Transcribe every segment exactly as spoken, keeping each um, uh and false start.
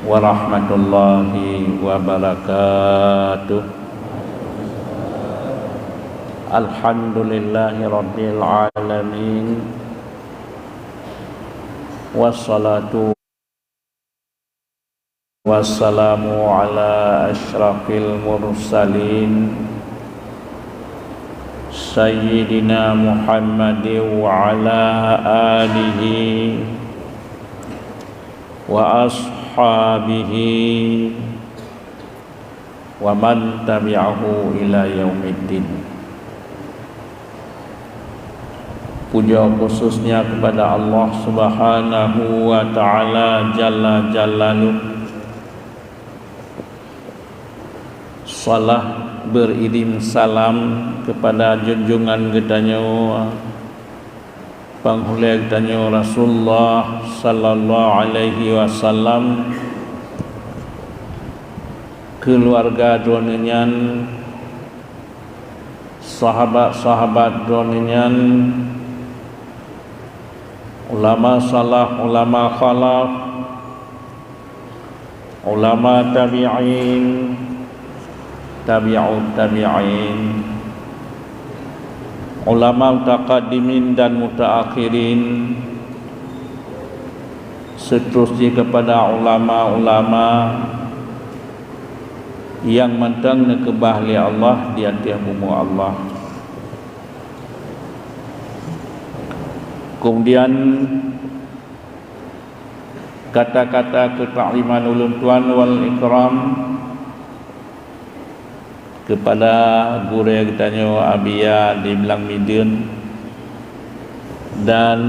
warahmatullahi wabarakatuh. Alhamdulillahirabbil alamin. Wassalatu wassalamu ala asyrafil mursalin, Sayyidina Muhammadin wa ala alihi wa ashabihi wa man tabi'ahu ila yaumiddin. Puja khususnya kepada Allah Subhanahu wa Ta'ala Jalla Jalaluh. Salah beririm salam kepada junjungan geutanyoe, panghulée geutanyoe Rasulullah sallallahu alaihi wasallam, keuluwarga droeneuh nyan, sahabat-sahabat droeneuh nyan, ulama salaf, ulama khalaf, ulama tabi'in, tabi'ut tabi'in, ulama mutaqaddimin dan mutaakhirin, seterusnya kepada ulama-ulama nyang mantong neukeubah lé Allah di ateueh bumoe Allah. Kemudian, kata-kata keutakliman ulôn tuan wal ikram kepada gurée geutanyoe Abiya di Blang Mideuen, dan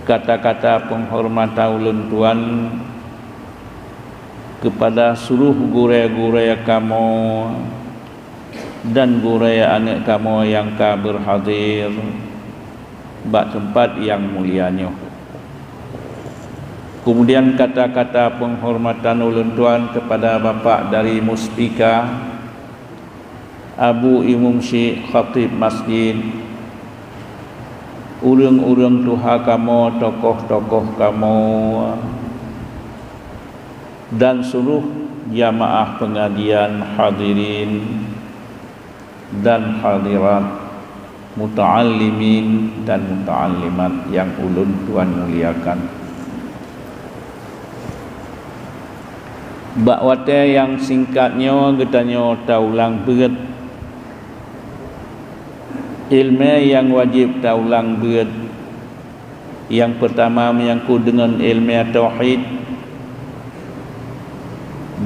kata-kata penghormatan ulôn tuan kepada seluruh gurée-gurée kamoe dan gurée aneuëk kamoe nyang ka berhadir bak teumpat nyang mulia nyoe. Kemudian kata-kata penghormatan ulôn tuan kepada Bapak dari Muspika, Abu Imum Syik, Khatib Masjid, ureuëng-ureuëng tuha kamoe, tokoh-tokoh kamoe, dan seluruh jamaah pengajian, hadirin dan hadirat, muta'allimin dan muta'allimat nyang ulôn tuan muliakan. Bak watée nyang singkat nyoe geutanyoe taulang beuet iéleumé nyang wajéb taulang beuet. Nyang peurtama meunyangkot deungon iéleumé tauhid.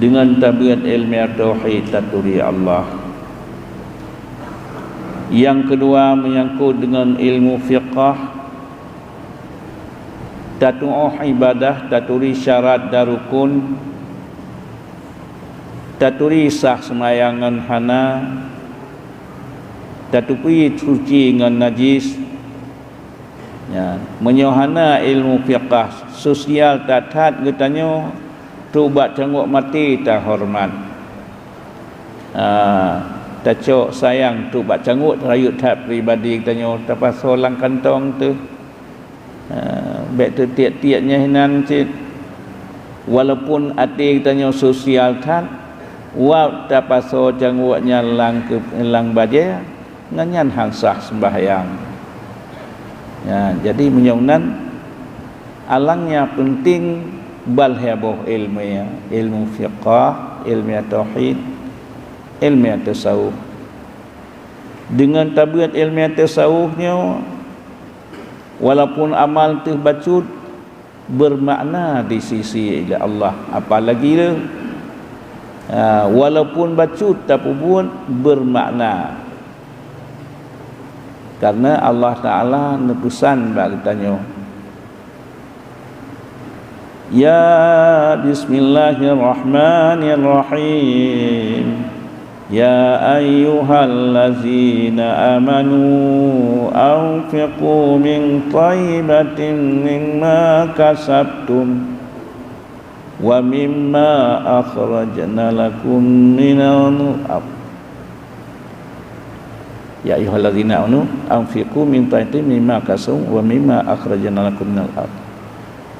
Deungon tabeuet iéleumé tauhid taturi Allah. Nyang keudua meunyangkot deungon ilmu fiqah, tatuoh ibadah, taturi syarat dan rukun, taturi sah seumayang ngon hana, taturi suci ngon najis. Ya, meunyoe hana ilmu fiqah, sosial that-that geutanyoe, trok bak cangguek maté tahoreumat. Ah, tacok sayang trok bak cangguek, rayeuk that pribadi geutanyoe tapasoe lam kantong teuh. Ah, bék teutiek-tiek nyan hinan cit. Walaupun até geutanyoe sosial that, wab tapasoe cangguek nyan lam keu-, lam bajée, ngon nyan han sah seumbahyang. Ya, jadi meunyoe nan, alangnya penting ban lhée boh iéleumé, iéleumé fiqah, iéleumé tauhid, iéleumé tasawuf. Deungon tabeuet iéleumé tasawuf nyoe, walaupun amal teuh bacut, bermakna di sisi Allah. Apalagi le, ha, walaupun bacut tapeubuet bermakna. Karena Allah Ta'ala neupeusan bak geutanyoe, ya, bismillahirrahmanirrahim. Ya ayyuhallazina amanu anfiqu min thayyibatin mimma kasabtum wa mimma akhrajna lakum minal ardh. Ya ayyuhallazina amanu anfiqu min thayyibatin mimma kasabtum wa mimma akhrajna lakum minal ardh.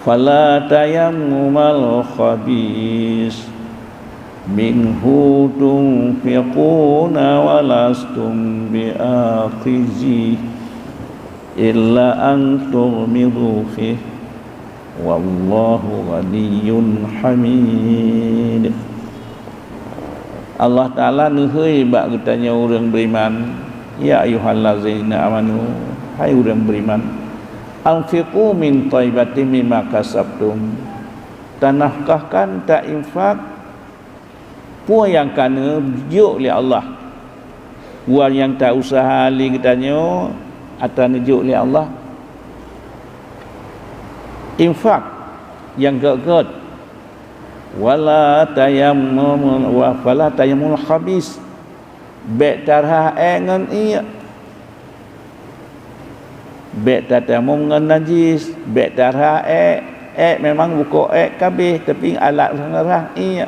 Fala tayammumal khabis minhu tunfiquna wa lastum biakhizih illa an tughmidu fih, wallahu ghaniyyun hamid. Allah Taala neuhôi bak geutanyoe ureuëng beriman, "Ya ayyuhallazina amanu," hai ureuëng beriman, "anfiqu min thayyibati mimma kasabtum," tanafkahkan, tainfak peue nyang ka neujok lé Allah. Wan nyang ta-useuha lé geutanyoe atra neujok lé Allah, infak nyang gét-gét. Wala tayammum, wa fala tayammumul khabis. Bék tarhah ék ngon iék. Bék tatayamum ngon najis, bék tarhah ék. Ék memang bukon ék kabéh, tapi alat rhah iék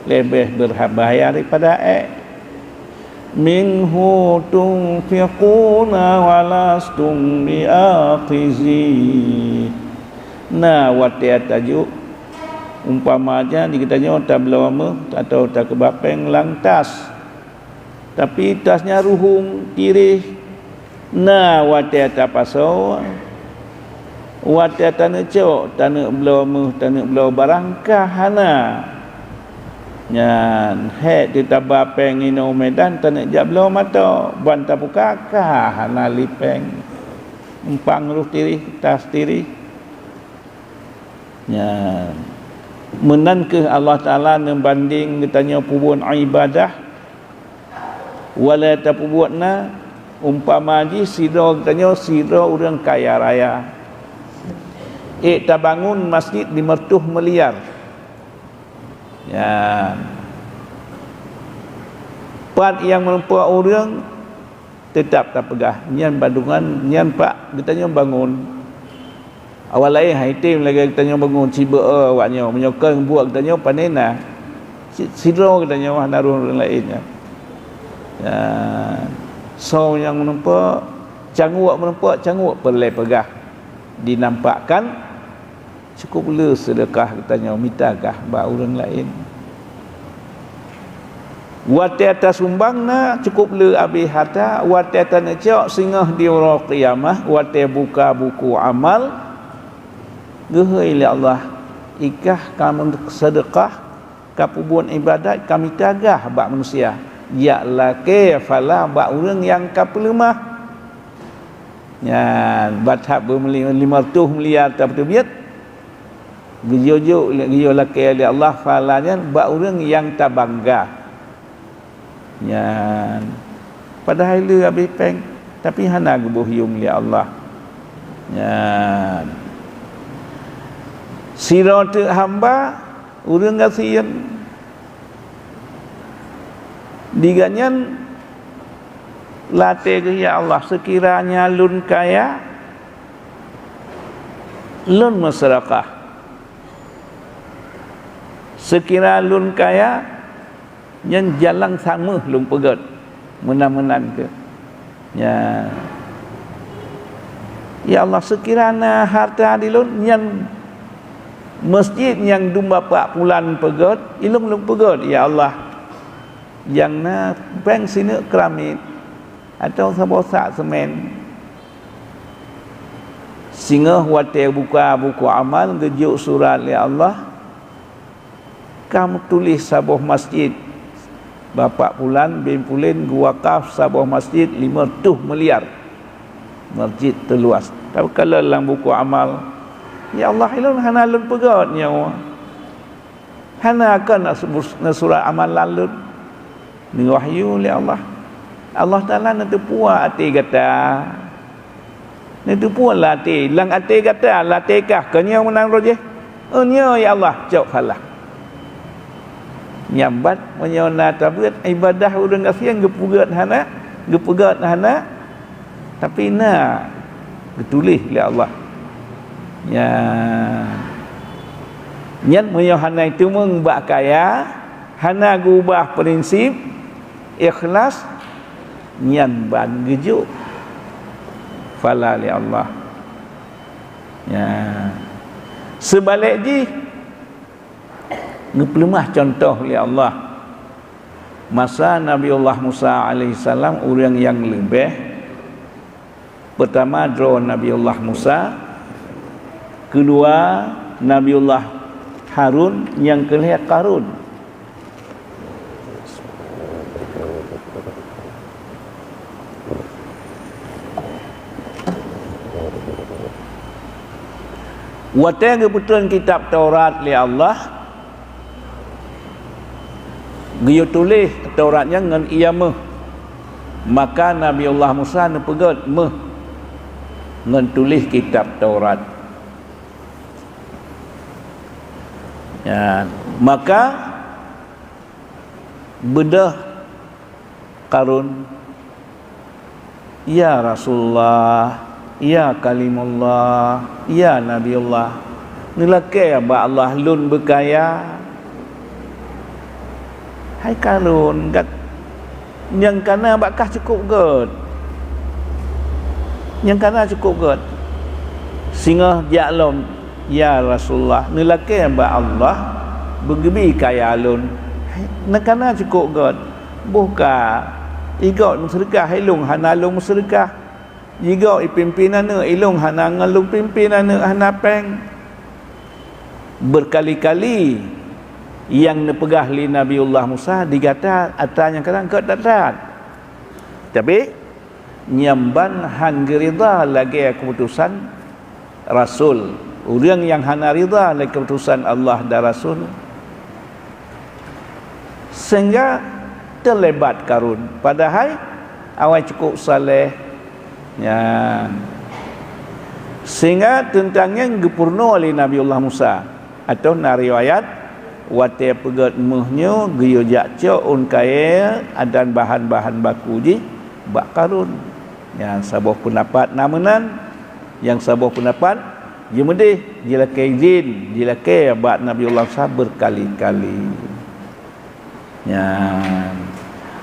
leubeh berbahaya daripada ék. Minhu tunfiquna wa lastum biakhizih. Na watée tajok, umpama jih di geutanyoe tabloe méuh atau takeubah péng lam tas. Tapi tas nyan ruhueng, tireh. Na watée tapasoe, watée taneuk cok, taneuk bloe méuh, taneuk bloe barang, ka hana. Nyan hék teutaba péng inoe Medan, taneuk jak bloe mata, ban tabuka, ka hana lé péng. Umpang roh tireh, tas tireh. Nyan. Meunan kheueh Allah Taala neubandeng geutanyoe peubuet iébadah. Walée tapeubuet na, umpama jih sidroe geutanyoe sidroe ureuëng kaya raya. Ék tabangun masjid lima reutôh miliar. Nyan. Pat nyang meurumpok ureuëng, teutap tapeugah, nyan bandum nyan, nyan pak geutanyoe bangun. Awak laén han item lagée geutanyoe bangun, sibeuet awak nyoe. Meunyoe kon buet geutanyoe, pane na. Si-, sidroe geutanyoe hana rhot ureuëng laén nyan. Ya, soe nyang meurumpok, canguek meurumpok, canguek peureulée peugah. Dinampakkan cukup le seudeukah geutanyoe mita gah bak ureuëng laén. Watée tasumbang na cukup le abéh hareuta, watée taneuk cok singoh di uroe kiamah, watée buka buku amal, geuhôi lé Allah, "Ikah ka meuseudeukah, ka peubuet iébadat, ka mita gah bak manusia, jak lakée phala bak ureuëng nyang ka peuleumah." Nyan, ban that beumeuli-, lima reutôh miliar tapeuteubiet, geuyue jok, geuyue lakée lé Allah phala nyan bak ureuëng nyang tabangga. Nyan, padahai le abéh péng, tapi hana geuboh yuem lé Allah. Nyan, sidroe teuk hamba, ureuëng gasien. Di gobnyan lakée geuh, "Ya Allah, seukiranya lôn kaya, lôn meuseudeukah. Seukira lôn kaya, nyan jalan sameuh lôn peugét." Meunan-meunan kheueh. Ya. "Ya Allah, seukira na hareuta di lôn, nyan masjid nyang dum bapak pulan peugét, ilôn lôn peugét, ya Allah. Nyang na péng sineuk keramik, atau saboh sak seumén." Singoh watée buka buku amal, geujok surat lé Allah, ka meutuléh saboh masjid. Bapak pulan bin pulan geuwakaf saboh masjid lima reutôh miliar. Masjid teuluas. Tapi kalau lam buku amal, "Ya Allah, ilôn hana lôn peugét nyoe. Hana kon na surat amal lôn." Neuwahyu lé Allah. Allah Taala neuteupeue até gata. Neuteupeue lam até, lam até gata, lam até kah, kon nyoe meunan roh jih. Oh, nyoe, ya Allah, cok phala. Nyan ban, meunyoe na tabeuet iébadat ureuëng gasien geupeugét hana, geupeugét hana, tapi na geutuléh lé Allah. Nyan. Nyan meunyoe hana iteumeung bak kaya, hana geuubah prinsip, ikhlas, nyan ban geujok phala lé Allah. Ya. Seubalek jih, geupeuleumah cuntoh lé Allah. Masa Nabiullah Musa alaihissalam ureuëng nyang leubeh, peutama droe Nabiullah Musa, keudua Nabiullah Harun, nyang keulhée Qarun. Watée geupeutrön kitab Taurat lé Allah, geuyue tuléh Taurat nyan ngon ié méuh. Maka Nabiullah Musa neupeugét méuh ngon tuléh kitab Taurat. Ya, maka beudôh Qarun, "Ya Rasulullah, ya Kalimullah, ya Nabiullah, neulakée bak Allah lôn beukaya." Hai Qarun, gat-, nyang kana bak kah cukôp gét. Nyang kana cukôp gét. Singoh jak lom, "Ya Rasulullah, neulakée bak Allah beugeubi kaya lôn." Hai, nyang kana cukôp gét. Boh ka, igoe meuseudeukah, ilôn hana lôn meuseudeukah. Igoe ipimpén aneuëk, ilôn hana ngon lôn pimpén aneuëk, hana péng. Beukali-kali nyang neupeugah lé Nabiullah Musa di gata atra nyang kadang gét that-that. Tapi, nyan ban hán geuridha lagée keuputosan rasul. Ureuëng nyang hana ridha lé keuputosan Allah dan rasul, sehingga teulebat Qarun. Padahai awai cukôp saleh. Nyan. Sehingga teuntang nyan geupeurunoe lé Nabiullah Musa. Atau na riwayat, watée peugét méuh nyoe geuyue jak cok ôn kayée dan bahan-bahan baku jih bak Qarun. Nyang saboh peundapat na meunan, nyang saboh peundapat jimeudeh, jilakée idhin, jilakée bak Nabiullah Musa beukali-kali. Nyan.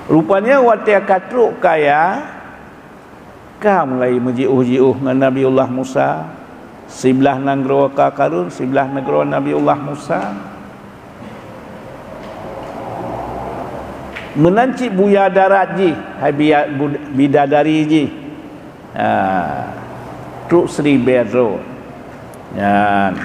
Rupanya watée ka trok kaya, ka mulai meujiôh-jiôh ngon Nabiullah Musa. Siblaih nanggroe ka Qarun, siblaih nanggroe Nabiullah Musa. Meunan cit buya darat jih, hai biya-, bu-, bidadari jih. Ha, trok siribée droe. Nyan.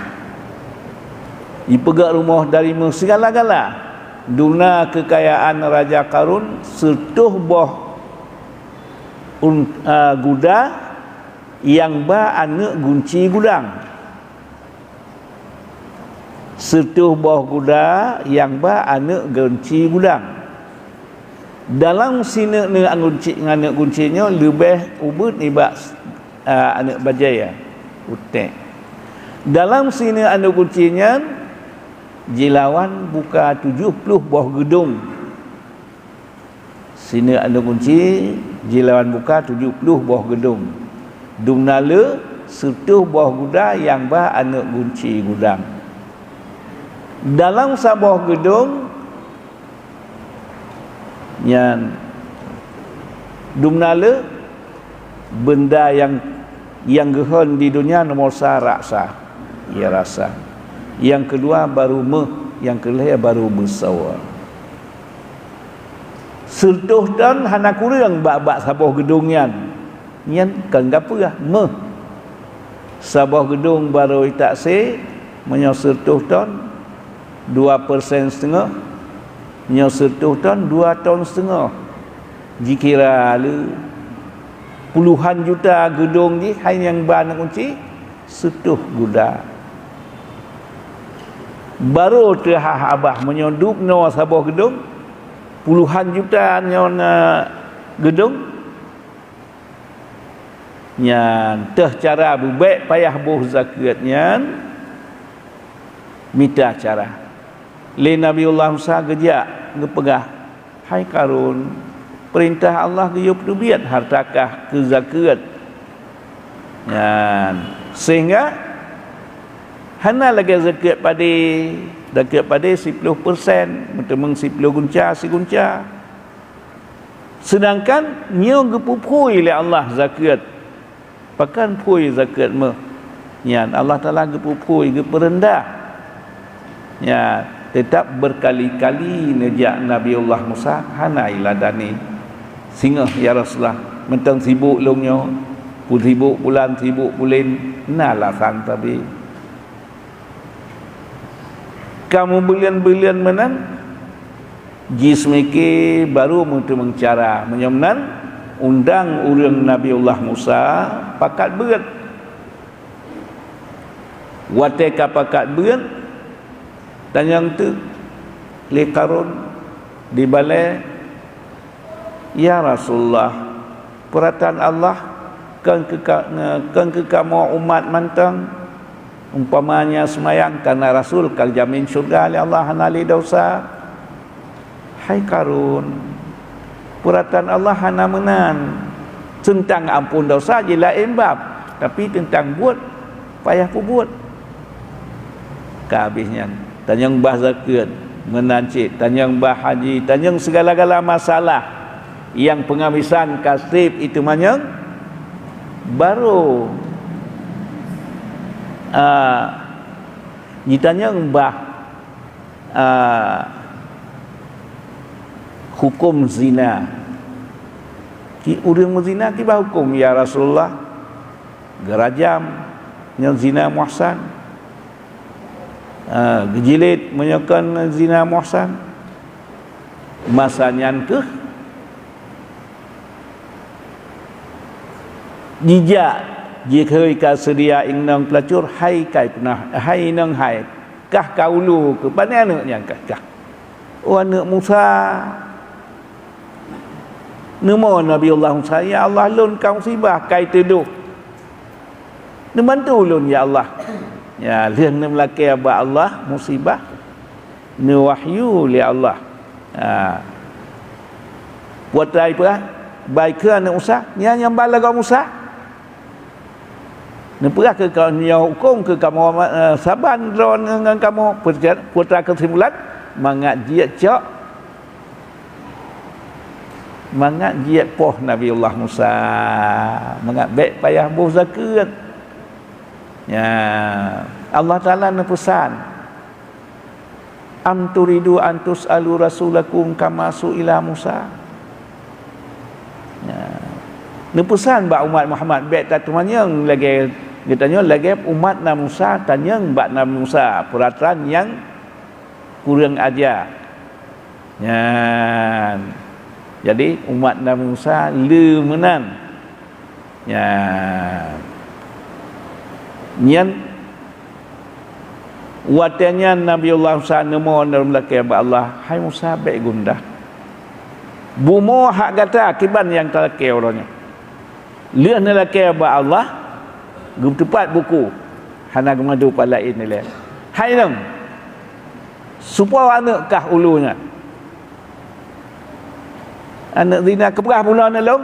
Jipeugét rumoh dari méuh sigala-gala. Dum na keukayaan Raja Qarun, seutoh boh un-, a, guda nyang ba aneuëk gunci gudang. Seutoh boh guda nyang ba aneuëk gunci gudang. Dalam sineuk-neuk gunci, aneuëk gunci nyoe leubeh ubit nibak, a, aneuëk bajée, utek. Dalam sineuk aneuëk gunci nyan jilawan buka tujoh ploh boh geudong. Sineuk aneuëk gunci jilawan buka tujoh ploh boh geudong. Dum na le seutoh boh guda nyang ba aneuëk gunci gudang. Dalam saboh geudong nyan dum na le beunda nyang, nyang geuhon di donya, nomor sa raksa, ié rasa. Nyang keudua baru méuh, nyang keulhée baru meusawa. Seutoh ton hana kureueng bak, bak saboh geudong nyan. Nyan kon gapeueh, méuh. Saboh geudong barô taksé, meunyoe seutoh ton, dua persen siteungoh, meunyoe seutoh ton, dua ton siteungoh. Jikira le, puluhan juta geudong jih hai nyang ba aneuëk gunci, seutoh guda. Barô teuhah babah meunyoe dub noe saboh geudong, puluhan juta nyoe na geudong. Nyan teuh cara beubek payah boh zakeuet nyan, mita cara. Lé Nabiullah Musa geujak geupeugah, "Hai Qarun, peurintah Allah geuyue peuteubiet harta kah keu zakeuet." Nyan, sehingga hana lagée zakeuet padé, zakeuet padé siploh persen, meuteumeung siploh gunca sigunca. Seudangkan nyoe geupeuphôi lé Allah zakeuet. Pakon phôi zakeuet méuh? Nyan Allah Taala geupeuphôi, geupeureundah. Nyan, teutab beurkali-kali neujak Nabiullah Musa hana iladani. Singoh, "Ya Rasulullah, mantong sibok lôn nyoe, peue sibok bulan, sibok buleuen, na alasan sabe." Ka meubuleuen-buleuen meunan, jiseumiké barô meuteumeung cara. Meunyoe meunan, undang ureuëng Nabiullah Musa pakat beuet. Watée ka pakat beuet, tanyong teuk lé Karun di balée, "Ya Rasulullah, peuratan Allah kon keu ka-, kon keu kamoe umat mantong? Umpamanya seumayang, kareuna Rasul ka jamin syeuruga lé Allah, hana lé desya." Hai Karun, peuratan Allah hana meunan. Teuntang amphon desya jih laén bab, tapi teuntang buet payah peubuet. Ka habéh nyan, tanyong bah zakeuet, meunan cit, tanyong bah haji, tanyong sigala-gala masalah nyang peungabisan ka seb itu manyong, barô, a, jitanyong bah ah, huköm zina. Ki ureuëng meuzina kiban huköm, ya Rasulullah? Geurajam, nyoe zina muhsan. Ah, geujilid, meunyoe kon zina muhsan. Masa nyan keuh jijak, jikheun ka seudia inong peulacur, hai kai peunah, hai inong hai. Kah ka ulu keuh, pane aneuëk nyan kah, kah? Oh, aneuëk Musa. Neumoe Nabiullah Musa, "Ya Allah, lôn ka musibah, kai teudoh. Neubantu lôn, ya Allah." Ya, lheueh neumeulakée bak Allah musibah, neuwahyu lé Allah. Ha. Putra ipeugah, "Bai keu aneuëk Musa, nyan nyang ba lagoe Musa." Neupeugah keu ka-, nyoe hukôm keu kamoe, eh, saban droeneuh ngon kamoe, putra, putra keusimpulan, mangat jeuet cok, mangat jeuet poh Nabiullah Musa, mangat bék payah boh zakeuet. Ya, Allah Taala neupeusan, "Am turidu an tus'alu rasulakum kama su'ila Musa?" Ya. Neupeusan bak umat Muhammad, bék tateumanyong lagée geutanyoe, lagée umat Nabi Musa tanyong bak Nabi Musa peuratan nyang kureueng aja. Nyan. Jadi, umat Nabi Musa le meunan. Nyan. Nyan, watée nyan Nabiullah Musa neumoe lom lakée bak Allah, "Hai Musa, bék gundah. Bumoe hak gata kiban nyang talakée uroe nyoe." Lheueh neulakée bak Allah, geuteupat buku, hana geumadub laén ilée. "Hai inong, supoe aneuëk kah ulu nyan? Aneuëk zina keupeugah bunoe aneuëk lôn?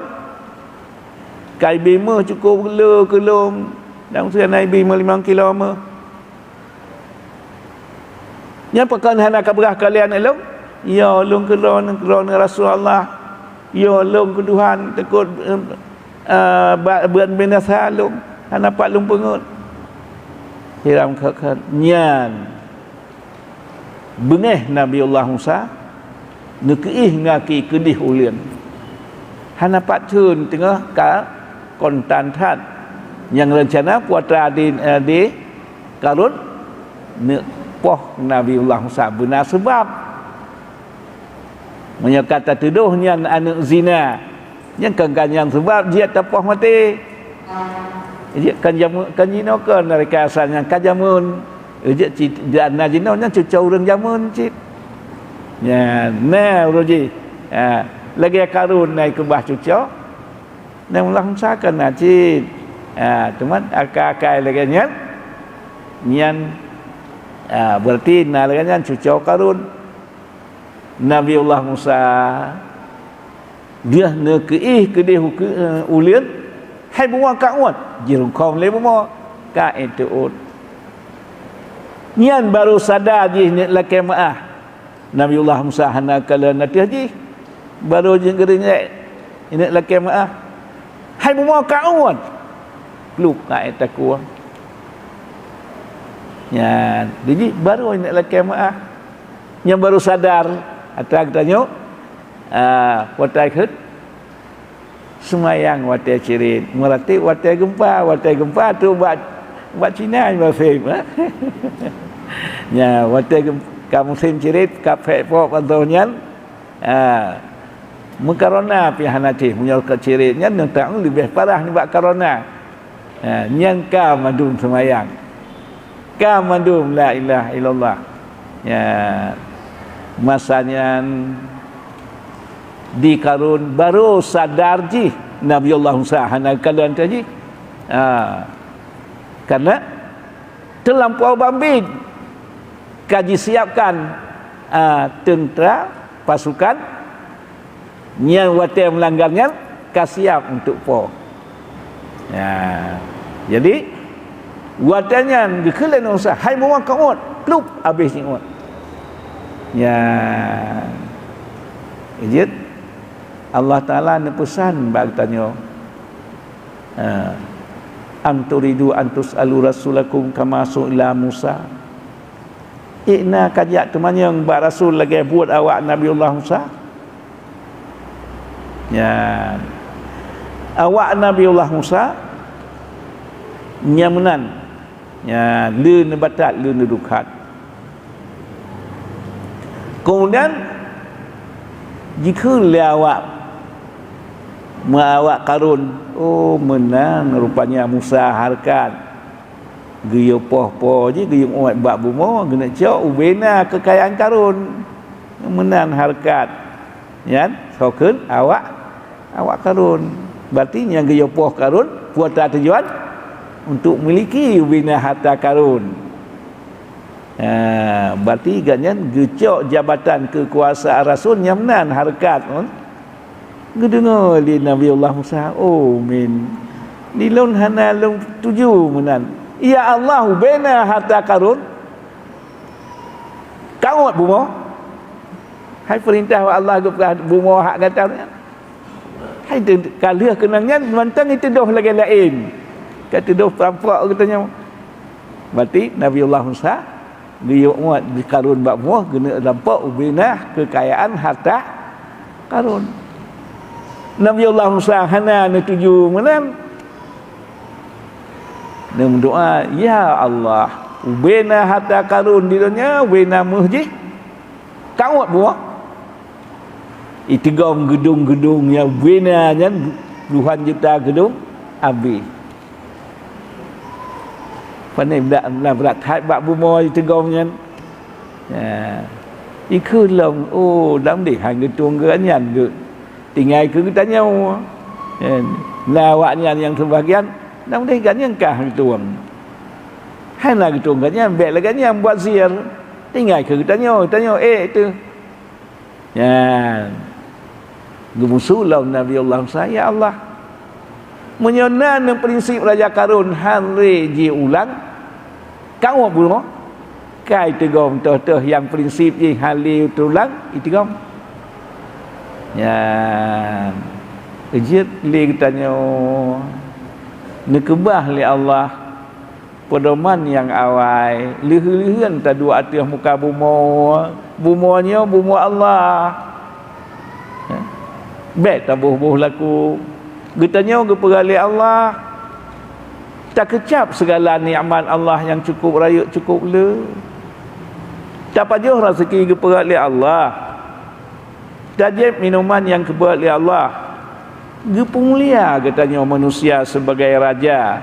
Kai bi méuh cukôp le keu lôn, dan usia nai bi méuh limong kilo méuh." Nyan pakon hana kapeugah keu lé aneuëk lôn? Yo lôn keudroe, keudroe Rasulullah. Yo lôn keu Tuhan, teukot, eh, eh, ba-, beuet binasa lôn. Hana pat lôn peungeut. Hiram kheun-kheun. Nyan. Beungéh Nabiullah Musa. Neukeuih ngaki keudeh ulôn. Hana pat theun teungoh ka kontan that. Nyang reuncana putra di, eh, di Karun neupoh Nabiullah Musa beuna seubab. Meunyoe ka tateudoh nyan aneuëk zina, nyan kon ka nyan seubab jeuet tapoh maté. Jeuet kon jameun, kon jinoe kon dari asai nyan ka jameun. Jeuet ci-, dan na jinoe nyan cucoe ureuëng jameun cit. Nyan, na ureuëng jih. Ha, lagée Karun na keubah cucoe. Nabiullah Musa kon na cit. Ha, teuma akai-akai lagée nyan, nyan, ha, berarti na lagée nyan cucoe Karun. Nabiullah Musa, lheueh neukeuih keudeh ukeue-, ulôn, hai bumoe ka uet, jirungkông lé bumoe, ka iteuôt. Nyan barô sada jih neuk lakée meuáh. Nabiullah Musa hana kalon ateueh jih, barô jih geuringek, neuk lakée meuáh. Hai bumoe ka uet, pluek ka itakue. Nyan, jadi baru nak lakée meu'ah. Nyang baru sadar, atra geutanyoe, ah, watée kheun seumayang watée cirit, meuratéb watée geumpa, watée geumpa tu bak, bak Cina bak fem, ha? Nya, watée geum-, ka musém cirit, ka phek pok atau nyan, ah, meukarona pih hana cit, meunyoe ka cirit nyan, nyan leubeh parah nibak karona. Ha, nyan ka mandum seumayang. Ka mandum la ilaha illallah. Ya. Masa nyan di Karun baru sadar jih Nabiullah Musa hana kalon teuh jih. Ha. Karena teulampu bambit ka jisiapkan, ha, teuntra pasukan nyang watée meulanggar nyan ka siap untuk po. Ya. Jadi, watée nyan geukheun lé Nabi Musa, "Hai bumoe keu'ot!" Plup, habéh ji'ot. Ya. Jeuet, Allah Taala neupeusan bak geutanyoe, ha, "Am turidu an tus'alu rasulakum kama su'ila Musa?" Ék na kajak teumanyong bak rasul lagée buet awak Nabiullah Musa? Nyan. Awak Nabiullah Musa nyang meunan. Nyan, le neubatat, le neudukhat. Keumudian, jikheun lé awak, meu awak Karun, "Oh, meunan rupanya Musa hareukat." Geuyue poh po jih, geuyue uet bak bumoe, geuneuk cok ubena keukayaan Karun. Meunan hareukat. Nyan, soe kheun? Awak, awak Karun. Berarti nyang geuyue poh Karun, peue atra tujuan? Untuk miliki ubena harta Karun. Ha, berarti gobnyan geucok jabatan keukuasaan rasul nyang meunan hareukat. Geudeungoe lé Nabiullah Musa, "Oh, min, di lôn hana lôn tuju meunan. Ya Allah, ubena harta Karun, keu'ot bumoe. Hai peurintah Allah geupeugah bumoe hak gata nyan. Hai te-, ka lheueh keunong nyan, mantong jitudôh lagée laén. Ka tudôh perampok geutanyoe." Berarti Nabiullah Musa geuyue uet di Karun bak bumoe, geuneuk rampok ubena keukayaan harta Karun. Nabiullah Musa hana neutuju meunan. Neumeudoá, "Ya Allah, ubena harta Karun di donya, ubena méuh jih, keu'ot bumoe." Iteugom geudong-geudong nyang ubena nyan, puluhan juta geudong, habéh. Pane brat, na brat that bak bumoe jiteugom nyan. Ya. Ikheun lom, oh, dam deh han geutueng geuh nyan geuh. Tinggai keu geutanyoe. Ya. Na awak nyan nyang seubahagian, dam deh geuh nyan ka han geutueng. Hana geutueng geuh nyan, bék lagée nyan buat sihir. Tinggai keu geutanyoe, geutanyoe ék teuh. Nyan. Geumusu lom Nabi Allah Musa, "Ya Allah, meunyoe na neuprinsip Raja Karun han lé jiulang, keu'ot bumoe, ka iteugom toh-toh nyang prinsip jih han lé teulang, iteugom." Nyan. Jeuet lé geutanyoe neukeubah lé Allah pedoman nyang awai, lheueh-lheueh taduek ateueh muka bumoe. Bumoe nyoe bumoe Allah. Ya. Bék taboh-boh laku. Geutanyoe geupeugah lé Allah, takeucab sigala nikmat Allah nyang cukup rayeuk, cukup le. Tapajoh raseuki geupeugah lé Allah. Tajieb minuman nyang geupeugah lé Allah. Geupeumulia geutanyoe manusia sibagai raja.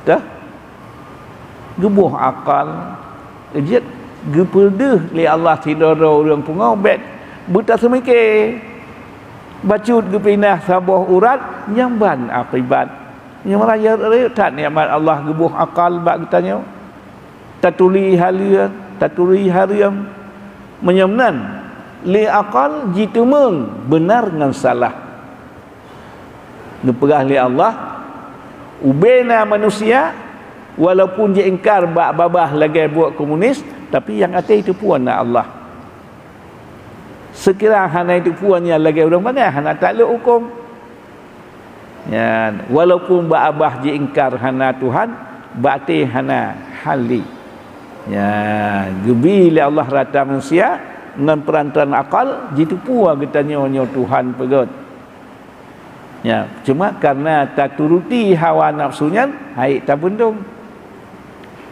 Tah? Geuboh akal, jeuet geupeudeuh lé Allah sidroe-droe ureuëng pungo, bék beutaseumiké. Bacut geupinah saboh urat nyang ban akibat. Nyang rayeuk-rayeuk that nikmat Allah geuboh akal bak geutanyoe. Taturi haleue, taturi hareuem. Meunyoe meunan, lé akal jiteumeung beunar ngon salah. Neupeugah lé Allah, ubena manusia, walaupun jiingkar bak babah lagée buet komunis, tapi nyang até jiteupeue na Allah. Seukira hana jiteupeue nyan lagée ureuëng bangai, hana taklok huköm. Nyan, walaupun bak babah jiingkar hana Tuhan, bak até hana hali. Ya, geubi lé Allah rata manusia ngon peurantara akal, jiteupeue geutanyoe nyoe Tuhan peugét. Ya, cuma karena taturuti hawa nafsu nyan, hai tabeundong.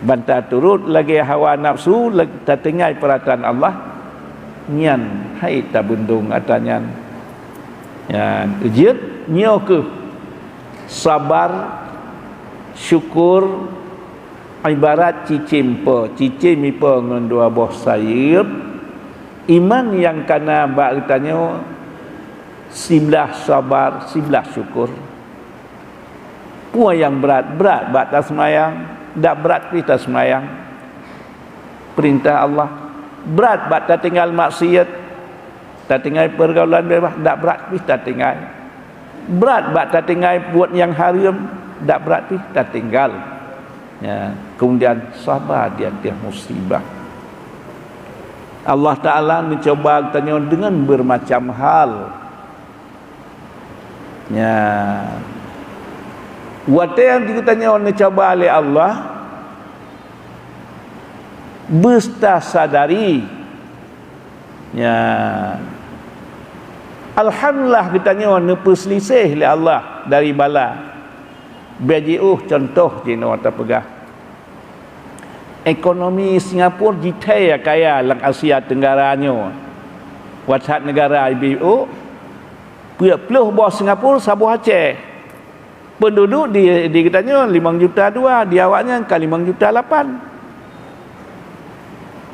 Ban taturot lagée hawa nafsu, lag-, tatinggai peurasaan Allah, nyan hai tabeundong atra nyan. Ya, jeuet nyoe keuh sabar, syukur, ibarat cicém ipe, cicém ipe ngon dua boh sayeuep. Iman nyang kana bak geutanyoe siblah sabar, siblah syukur. Peue nyang brat? Brat bak taseumayang, dak brat pih taseumayang. Peurintah Allah. Brat bak tatinggai maksiat, tatinggai peurgaulan bebas, dak brat pih tatinggai. Brat bak tatinggai buet nyang hareuem, dak brat pih tatinggai. Ya, kemudian sabar di ateueh musibah. Allah Taala neucuba geutanyoe deungon beureumacam hal. Ya. Watée geutanyoe neucuba lé Allah, beutasadari. Ya. Alhamdulillah geutanyoe neupeuseuliseh lé Allah dari bala. Bék jiôh cuntoh jinoe tapeugah. Ekonomi Singapura jithée kaya lam Asia Tenggara nyoe. Wathat neugara ibi ôk, peuet ploh boh Singapura saboh Aceh. Penduduk di, di geutanyoe limong juta dua, di awaknyan ka limong juta lapan.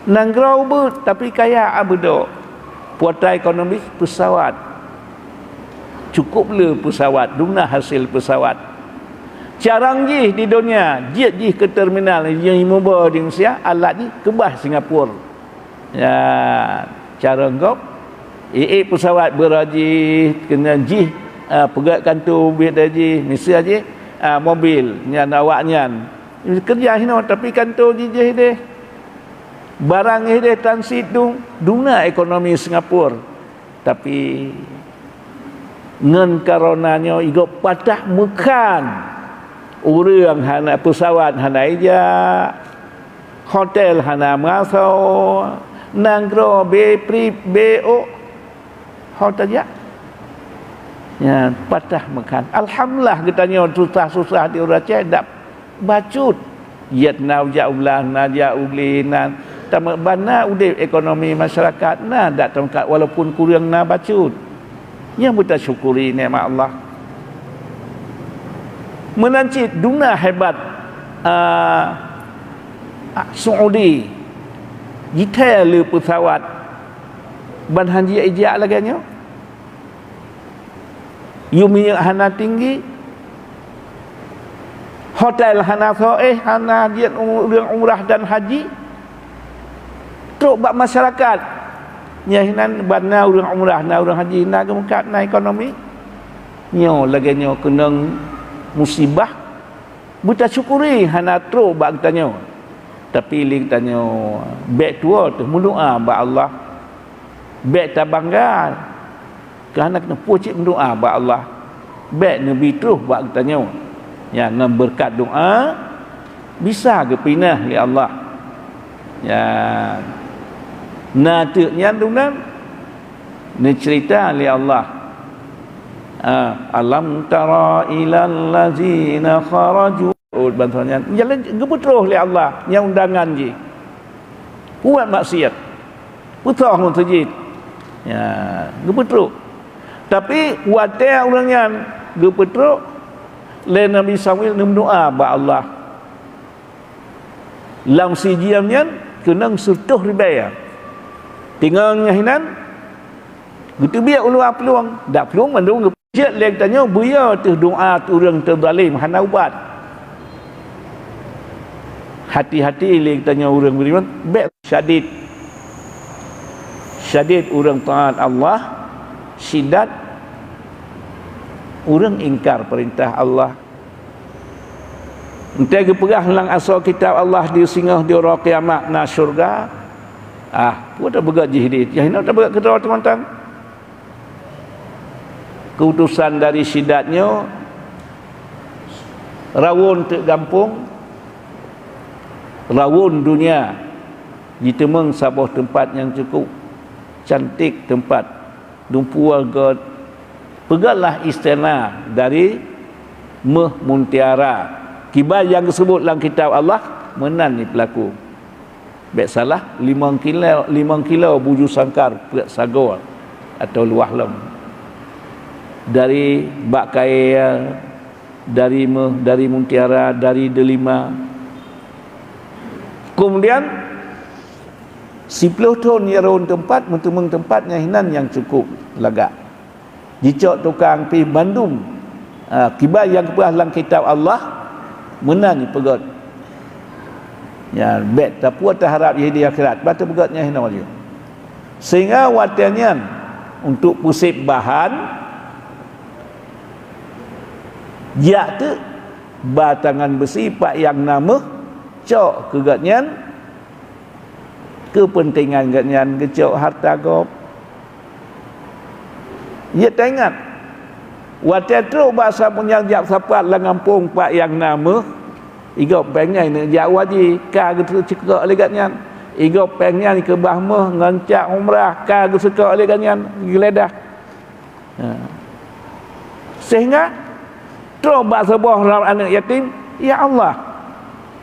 Nanggroe ubit, tapi kaya abeudoe. Kuota ekonomi peusawat. Cukup le peusawat, duna hasil peusawat. Carong jih di donya, jeuet jih keu terminal, nyang muba di Malaysia, alat jih keubah Singapura. Ya, carong gob, ié peusawat beurajih, keunan jih, ah, peugét kantô ubit jih, miseue jih, ah, mobil, nyan awaknyan. Keureuja hinoe, tapi kantô jih jih deh. Barang jih deh transit dum, duna ekonomi Singapura. Tapi ngon corona nyoe igob patah meukan. Ureuëng hana, peusawat hana ijak, hotel hana meuasoe, nanggroe be prip be ôk, ho tajak. Nyan patah meukan. Alhamdulillah geutanyoe susah-susah di ureuëng Aceh dak bacut. Ié na ujak u blah, na jak u glé, na tameuban na udeb ekonomi masyarakat na dak teungkat walaupun kureueng na bacut. Nyang beutasyukuri nikmat Allah. Meunan cit duna hebat, ah, Saudi jithée le peusawat ban hanji ijak lagée nyoe. Yue minyeuk hana tinggi, hotel hana soe, hana jeuet ureuëng umrah dan haji. Trok bak masyarakat, nyan hinan ban na ureuëng umrah, na ureuëng haji, na geumeukat, na ekonomi. Nyoe lagée nyoe keunong musibah. Beutasyukuri hana trok bak geutanyoe. Tapi lé geutanyoe bék tuwoe teuh meudoá bak Allah. Bék tabangga. Keuhana keuneuk pucit meudoá bak Allah. Bék neubi troh bak geutanyoe. Ya, ngon beureukat doá bisa geupinah lé Allah. Ya. Na teuk nyan dum nan neuceurita lé Allah. Ah, alam tara ilal ladzina kharaju. Oh, bantuan nyan. Jalan geupeutroh lé Allah nyang undangan jih. Buet maksiat. Putôh meuseujid. Ya, geupeutrok. Tapi watée ureuëng nyan geupeutrok, lé Nabi Samuel neumeudoá bak Allah. Lam sijeuem nyan keunong seutoh ribée. Teungoh nyan hinan geuteubiet u luwa plueng, dak plueng mandum geupeujeuet lé geutanyoe, beuyo teuh doá ureuëng teuzalém hana ubat. Hati-hati lé geutanyoe ureuëng beriman, bék syadid. Syadid ureuëng taat Allah, syidat ureuëng ingkar peurintah Allah. Entée geupeugah lam asoe kitab Allah di singoh di uroe kiamat na syurga, ah, peue tapeugah jih di, jih na tapeugah keudroe teumantong. Keutusan dari syidat nyoe, rawon teuk gampông, rawon dunia. Jiteumeung saboh teumpat nyang cukup cantik teumpat, dumpeue göt, peugötlah istana dari méuh mutiara. Kiban nyang geuseubut lam kitab Allah, meunan jipeulaku. Bék salah, limong kilo, limong kilo buju sangkar peuet sagoe atau luwah lom. Dari bak kayée, dari méuh, dari mutiara, dari deulima. Keumudian, siploh thon jaroe teumpat, meuteumeung teumpat nyang hinan nyang cukup lagak. Jicok tukang pih bandum, a, kiban nyang geupeugah lam kitab Allah, meunan jipeugöt. Nyan, bék tapuôt taharab jih di akhirat, bah tapeugöt nyang hinoe jih. Sehingga watée nyan, untuk peuseb bahan, jak teuk ba tangan beusi pak nyang na méuh, cok keu gobnyan, keupeuntengan gobnyan geucok hareuta gob. Jeuet taingat, watée trok bak sapeue nyang jak sapat lam gampông pak nyang na méuh, igob péng nyan neujak u haji, ka geuseukok lé gobnyan. Igob péng nyan keubah méuh ngon cap umrah, ka geuseukok lé gobnyan, geuledah. Ha. Sehingga trok bak saboh lam aneuk yatim, "Ya Allah."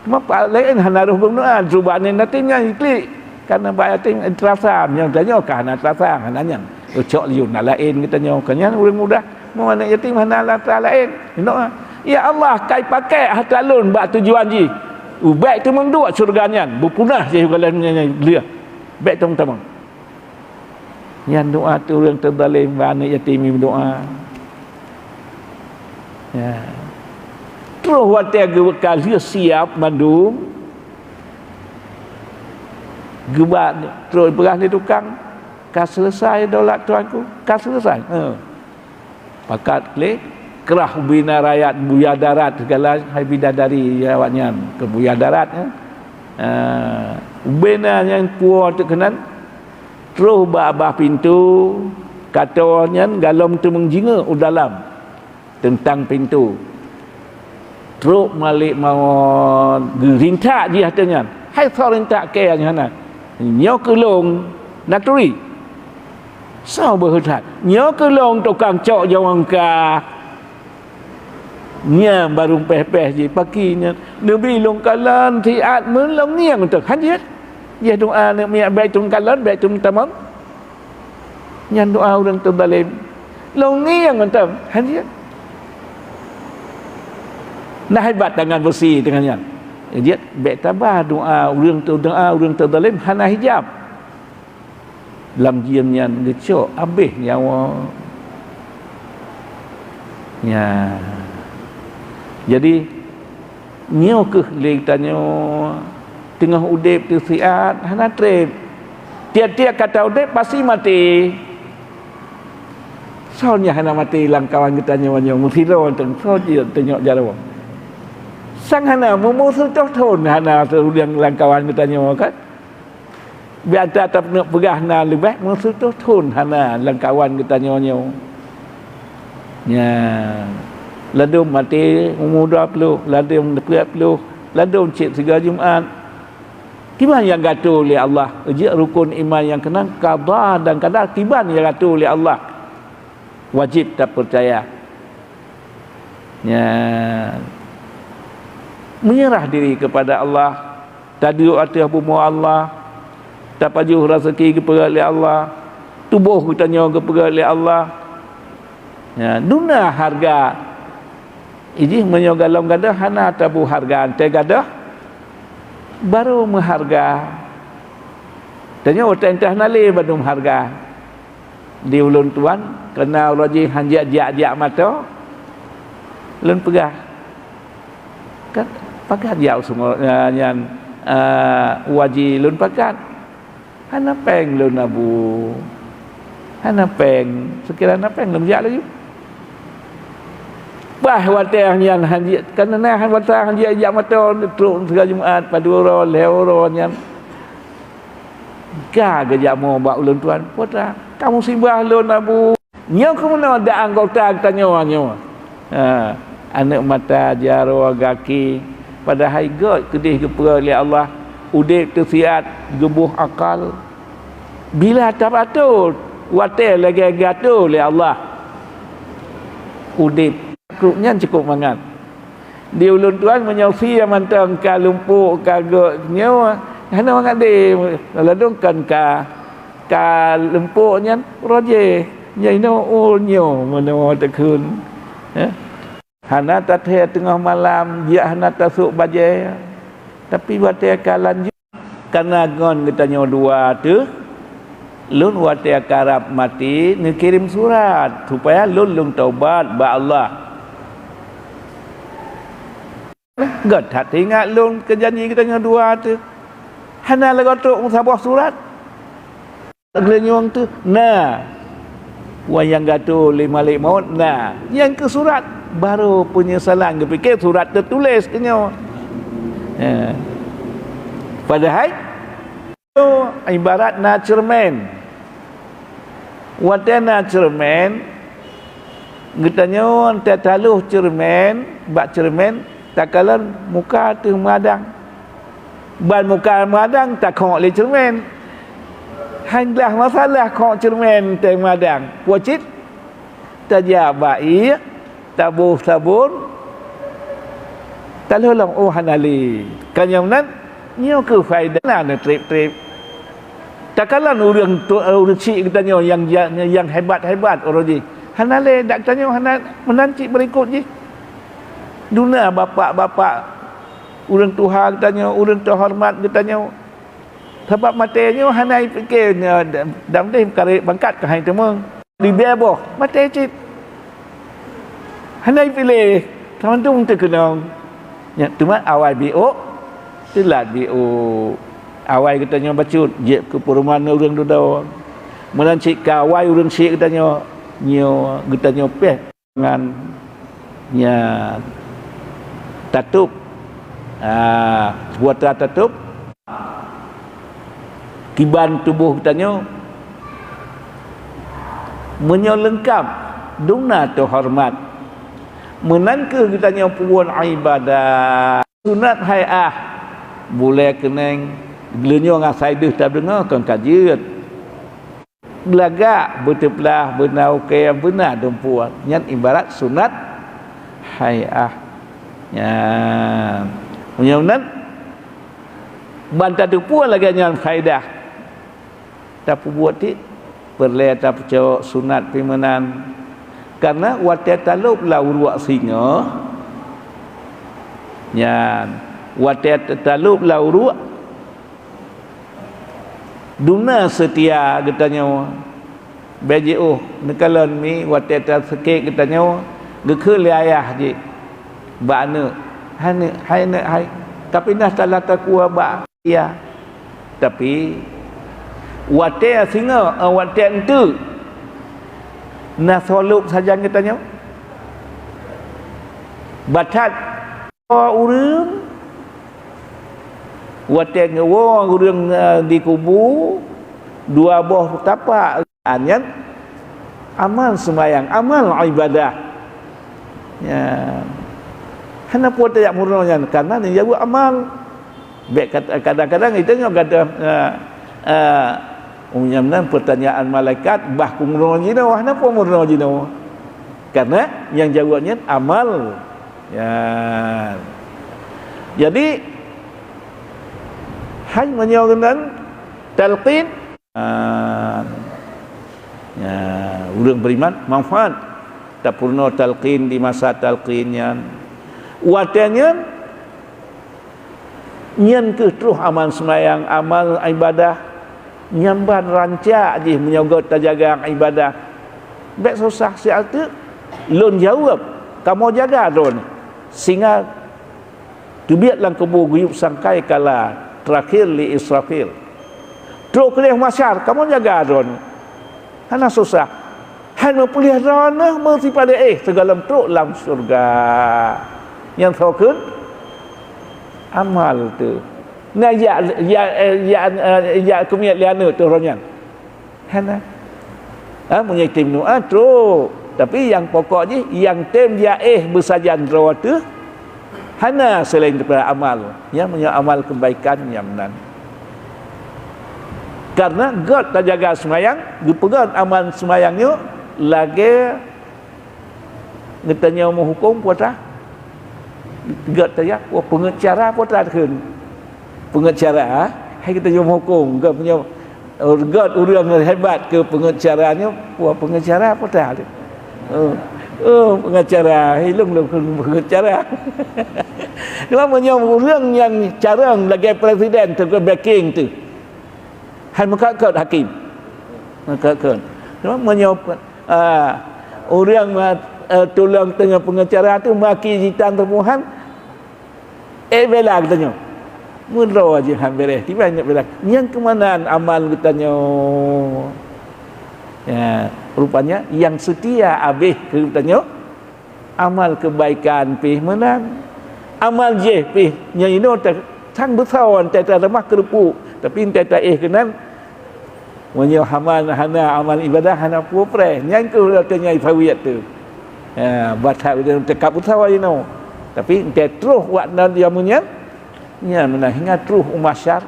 Teuma pak laén hana roh geumeudoá, cuba aneuk yatim nyan jiklik. Karena bak yatim teurasa, nyang tanyoe ka hana teurasa, hana nyan. Ucok liun na laén geutanyoe, ka nyan ureuëng mudah. Meu aneuk yatim hana atra laén. Doá, "Ya Allah, kai pakai hareuta lôn bak tujuan jih. Ubek teumeung duek syeuruga nyan, beupunah jih golom nyan lheueh. Bék teumeung tamong." Nyan doá teu ureuëng teuzalém, bak aneuk yatim meudoá. Ya. Troh watée geuka lheueh siab mandum, geuba troh peugah lé tukang, "Ka seuleusai daulat tuanku, ka seuleusai." He. Pakat lé krah ubena rakyat, buya darat segala hai bidadari awaknyan keu buya darat, eh. Ah, ubena nyang puwoe teuk keunan troh bak babah pintoe, kato nyan galom teumeung jingeuk u dalam teuntang pintoe. Trok Malik Mawon geurintak jih ateueh nyan. Hai soe rintak kée nyan hana? Nyoe keu lôn, na turi. Soe beuheutat? Nyoe keu lôn tukang cok jaweueng ka. Nyan barô péh-péh jih paki nyan. Neubi lôn kalon siat meulôn ngieng teuh. Han jeuet. Jih doá neuk miet bék teumeung kalon, bék teumeung tamong. Nyan doá ureuëng teuzalém. Lôn ngieng mantong, han jeuet. Nah, hebat tangan beusi teungoh nyan. Jeuet, bék taba doá ureuëng teu-, doá ureuëng teuzalém hana hijab. Lam jeuem nyan geucok habéh nyawa. Nya. Jadi, nyoe kheueh lé tanyoe teungoh udeb teusiat hana treb. Tieb-tieb ka ta udeb pasti maté. Soe nyang hana maté lam kawan geutanyoe nyoe meusidroe teuk, soe jeuet teunyok jaroe. Sang hana meumusoh toh thon hana seudang lam kawan geutanyoe kan? Biasa tapeuneuk peugah na leubeh meusireutôh thon hana lam kawan geutanyoe nyoe. Nya, ladôm maté umu dua ploh, ladôm peuet ploh, ladôm cit sigoe Jumat. Kiban nyang geuatoe lé Allah, jeuet rukon iman nyang keunan, qada dan qadar kiban nyang geuatoe lé Allah. Wajéb tapeucaya. Nya, meunyeurah diri keupada Allah, taduek ateueh bumoe Allah, tapajoh raseuki geupeugét lé Allah, tuboh geutanyoe geupeugét lé Allah. Nya, duna hareuga. Ijih meunyoe galom gadôh hana tabu hareuga, teuh gadôh barô meuhareuga. Tanyoe watée teuh hana lé bandum hareuga. Di ulôn tuan, keureuna uroe jih han jeuet jak-jak mata, lôn peugah, "Kan pakat jak u seumo-, eh, nyan, eh, u haji lôn pakat. Hana péng lôn abu. Hana péng, seukira na péng lôn jak laju." Bah watée nyan han jeuet, keureuna han watée han jeuet jak mata, trok sigoe Jumat, padub uroe, lhée uroe nyan. Ka geujak mo bak ulôn tuan, "Putra, ka musibah lôn abu." Nyoe keumeunyoe dak anggota geutanyoe nyoe. Ha, aneuk mata, jaroe, gaki, padahai gét keudeh geupeugét lé Allah. Udeb teusiat geuboh akal. Bila tabatot watée lagée geuatur lé Allah, udeb nyan cukôp mangat. Di ulôn tuan meunyoe sie mantong ka lumpok ka gok nyoe, hana mangat deh, ladôm kan ka, ka lumpok nyan roh jih, nyan inoe ul nyoe meunoe teukheun. Eh? Hana tathée teungoh malam, jak hana tasôk bajée. Tapi watée ka lanjut, kana ngon geutanyoe dua teuh, lôn watée karab maté neukirém surat supaya lôn lôn taubat bak Allah. Göt that teuingat lôn keu janji geutanyoe dua teuh. Hana lagée trok meusaboh surat. Geulinyueng teuh na. Wayang gato lé malek maut na. Nyang keu surat, baru penyesalan geupike surat teutuléh keunyoe. Eh. Padahai, ibarat na ceureumen. Watée na ceureumen, geutanyoe teuh taloh ceureumen, bak ceureumen takalon muka teuh meuadang. Ban muka meuadang takhok lé ceureumen. Han glah masalah khok ceureumen teuh meuadang. Peue cit? Tajak bak ié, taboh sabon, talolong, oh hana lé. Ka nyang nan, nyoe keuh faedah na neutreb-treb. Takalon ureuëng tu, ureuëng syiek geutanyoe nyang, nyang hebat-hebat uroe jih. Hana lé dak geutanyoe hana meunan cit beurikot jih. Duna bapak-bapak ureuëng tuha geutanyoe, ureuëng teuhoreumat geutanyoe. Sabab maté nyoe hana jipike nyoe dam deh karek bangkat keuhai teuma. Dibée boh, maté cit. Hana jipiléh, tamantong teukeunong. Nyan teuma awai biôk, teulat biôk. Awai geutanyoe bacut, jeuet keu peurumohan ureuëng dudoe. Meunan cit ka awai ureuëng syiek geutanyoe, nyoe geutanyoe péh. Nyan, nyan tatôb. Ah, seubeutoe tatôb kiban tuboh geutanyoe. Meunyoe leungkab, dum na teuhoreumat. Meunan kheueh geutanyoe peubuet iébadat. Sunat hai'ah, bulée keuneng, geulinyueng asai deuh tadeungoe kon ka jeuet. Lagak beuteuplah beuna ukée beuna dumpeue, nyan ibarat sunat hai'ah. Nyan. Meunyoe meunan, ban tateupeue lagée nyan faedah. Tapeubuet cit, peureulée tapeucok sunat pih meunan. Kareuna watée talôb lam uruek singoh, nyan, watée talôb lam uruek, dum na seutia geutanyoe. Bék jiôh neukalon mi watée taseukék geutanyoe, geukheun lé ayah jih bak aneuëk, "Hai neuëk, hai neuëk, hai, tapinah salah takue bak." Ya. Tapi, watée singoh, eh, watée eunteuk, na soe lôb sajan geutanyoe? Batat ureuëng, watée neuwoe ureuëng, eh, dikubu, dua boh tapak, nyan amal seumayang, amal iébadat. Ya. Hana peue tajak meurunoe nyan, kareuna neujaweueb amal. Bék kat-, kadang-kadang itu nyoe gadoh, eh, eh, nyang nan peutanyaan malaikat, bah kumeurunoe jinoe, hana peue meurunoe jinoe. Kareuna nyang jaweueb nyan amal. Ya. Jadi, hai meunyoe geunan talqin, ah, ya, ureuëng beriman manfaat tapeurunoe talqin di masa talqin nyan. Watée nyan, nyan kheueh troh amal seumayang, amal iébadat, nyang ban rancak jih meunyoe göt tajaga iébadat. Bék susah siat teuk, lôn jaweueb, kamoe jaga droeneueh. Singa teubiet lam kubu geuyueb sangkai kala teurakhir lé Israfil. Trok keudeh masyar, kamoe jaga droeneueh. Hana susah. Hai meupeuleueh droeneueh meusipadé éh sigohlom trok lam syeuruga. Nyang soe kheun? Amal teuh. Na jak, jak, eh, jak, eh, jak keumiet lé aneuëk teuh roh nyan? Hana. Ha, meunyoe tem nu, ah, trok. Tapi nyang pokok jih, nyang tem jak éh beusajan droe teuh, Hana selain daripada amal. Nyan meunyoe amal keubaikan nyan meunan. Karena göt tajaga seumayang, geupeugöt amal seumayang nyoe lagèe geutanyoe meuhukôm peue ta? Göt taja-, peue, peungeucara peue ta kheun? Peungeucara, hai geutanyoe meuhukôm, göt meunyoe Göt ureueng hebat keu peungeucara nyoe, wah, peungeucara peue ta? Oh, oh, peungeucara, ilong lôn peungeucara. Cuma meunyoe ureueng nyang carông lagèe presiden teuka backing teuh, hai meukat-kat hakim. Meukat-kat. Cuma meunyoe, ah, ureueng, ah, tulông teungoh peungeucara teuh maki jitan teupuhan, Eh, bela geutanyoe. Meudroe jih han beureh, tiba nyang bela. Nyang keumanan amal geutanyoe? Ya, rupanya nyang seutia abéh keu geutanyoe, amal keubaikan pih meunan. Amal jih pih nyang inoe ta-, sang beusawan, ta-, ta-, tamah keureupuk. Tapi entah ta éh keunan, Meunyoe hama hana amal ibadah, hana peue preh, nyan keuh lagèe nyan sawiet teuh. Ha, bah that teuka peusawa jinoe. Tapi entah troh wak nan jameun nyan, nyan meunan hingga troh u mahsyar.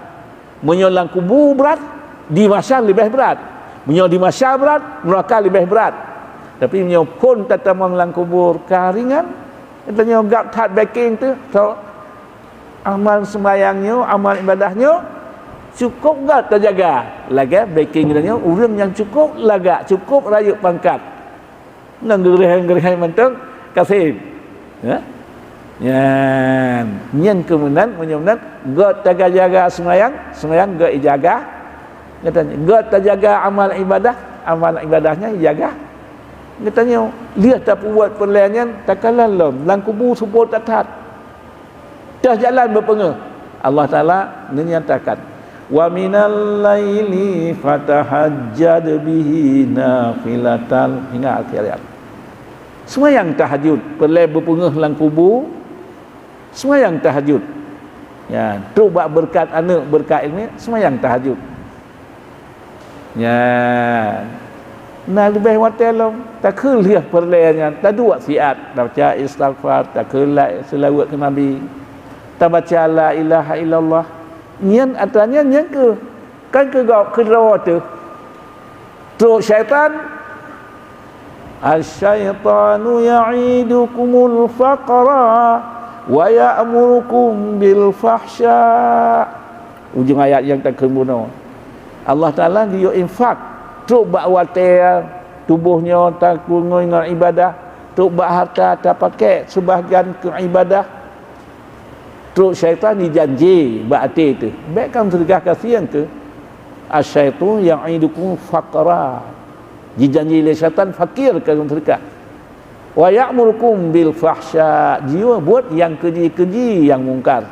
Meunyoe lam kubu brat, di mahsyar leubeh brat. Meunyoe di mahsyar brat, neuraka leubeh brat. Tapi meunyoe phon tatamong lam kubur ka ringan, tanyoe gab that backing teuh, so, Amal seumayang nyoe, amal ibadah nyoe cukôp göt tajaga. Lagèe backing geutanyoe, ureueng nyang cukôp lagak, cukôp rayeuk pangkat. Ngon geureuheng-geureuheng mantong kaseb. Ya? Nyan, nyan keuh meunan, meunyoe meunan göt taga jaga seumayang, seumayang göt ijaga. Geutanyoe, göt tajaga amal ibadah, amal ibadah nyan ijaga. Geutanyoe, lheueh tapeubuet peureulèe nyan, takalon lom, lam kubu seupôt that-that. Teuh jalan beupeungeuh, Allah Taala neunyatakan, "Wa minal laili fatahajjad bihi nafilatan," hingga akhé ayat. Seumayang tahajud, peureulèe beupeungeuh lam kubu, seumayang tahajud. Ya, trok bak beureukat aneuk, beureukat ileumèe, seumayang tahajud. Nyan. Na leubeh watèe lom, takheun lheueh peureulèe nyan, taduek siat, tabaca istighfar, takheun la-, seulaweuet keu Nabi, tabaca la ilaha illallah. Nyan atra nyan, nyan keuh, kan keu gob keudroe teuh. Trok syaitan, "Asyaitanu ya'idukumul faqra wa ya'murukum bil fahsya." Ujong ayat nyang takheun bunoe. Allah Taala geuyue infak, trok bak watèe tuboh nyoe takeunong ngon ibadah, trok bak hareuta tapakék seubahgian keu ibadah, trok syaitan jijanji bak até teuh, "Bèk kamoe seudeukah kasieng keuh." "Asyaitanu ya'idukumul faqra." Jijanji lé syaitan fakir kamoe seudeukah. "Wa ya'murukum bil fahsya." Jiyue buet nyang keuji-keuji, nyang mungkar.